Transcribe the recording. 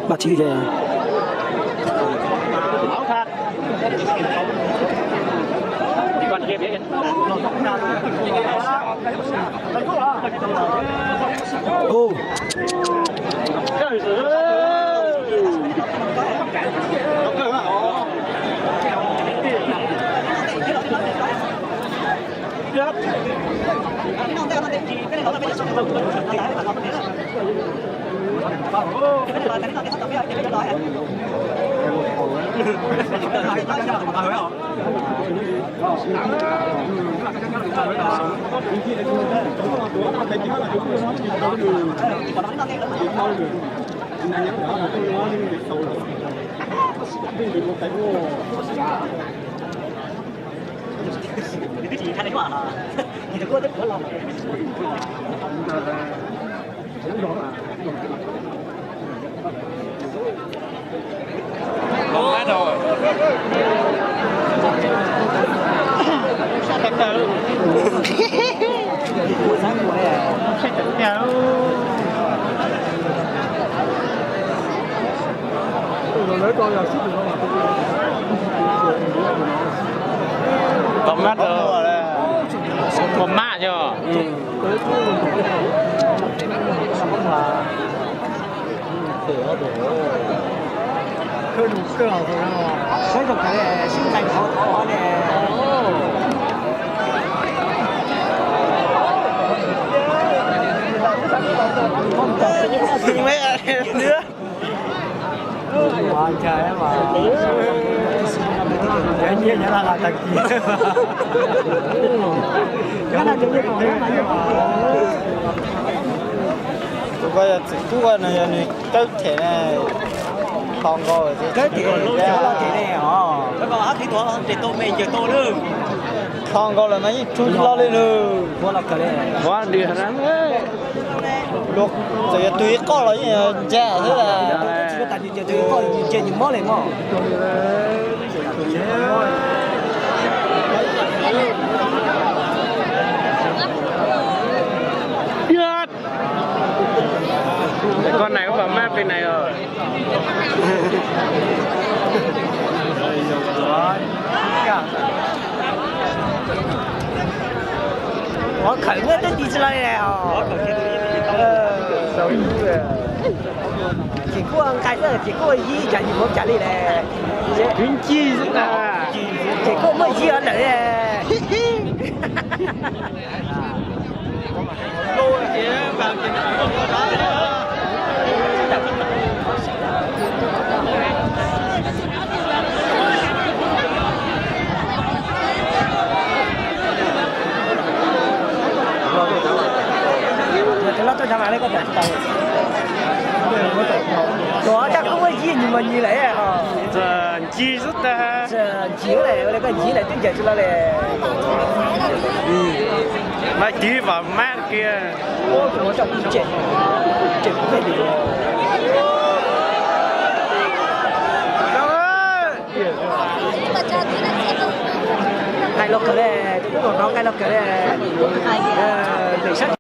Ba thib ces Tau mab rau, ua mab yog. Tus ko yog txiv tub no, yog nws kawb them na, hlo nkaus. Kawb them, hlo nkaus lawm mas yeej tsuj tsis loj li nws. Ua nws, txawm yog tus ib qoj los yeej ncaj xwb. Koj nais koj pom mab pem nais os. Ov, khawm nyob twb ti tsis lawm os. Ces kuj nqaij xwb, ces kuj yib cas yus mus cas li lawm. Kwv ncig xwb tas. Ces kuj muaj yib os lawm. Tuaj kuj muaj yib nyuag mas nyuag lawm. Ncig xwb tas. Ncig lawm, ua li koj ncig lawm twb ncaim tsis los li. Mas ncig vam mab kiag. Nqaij loj kawg li, tus tub no nqaij loj kawg li. Sab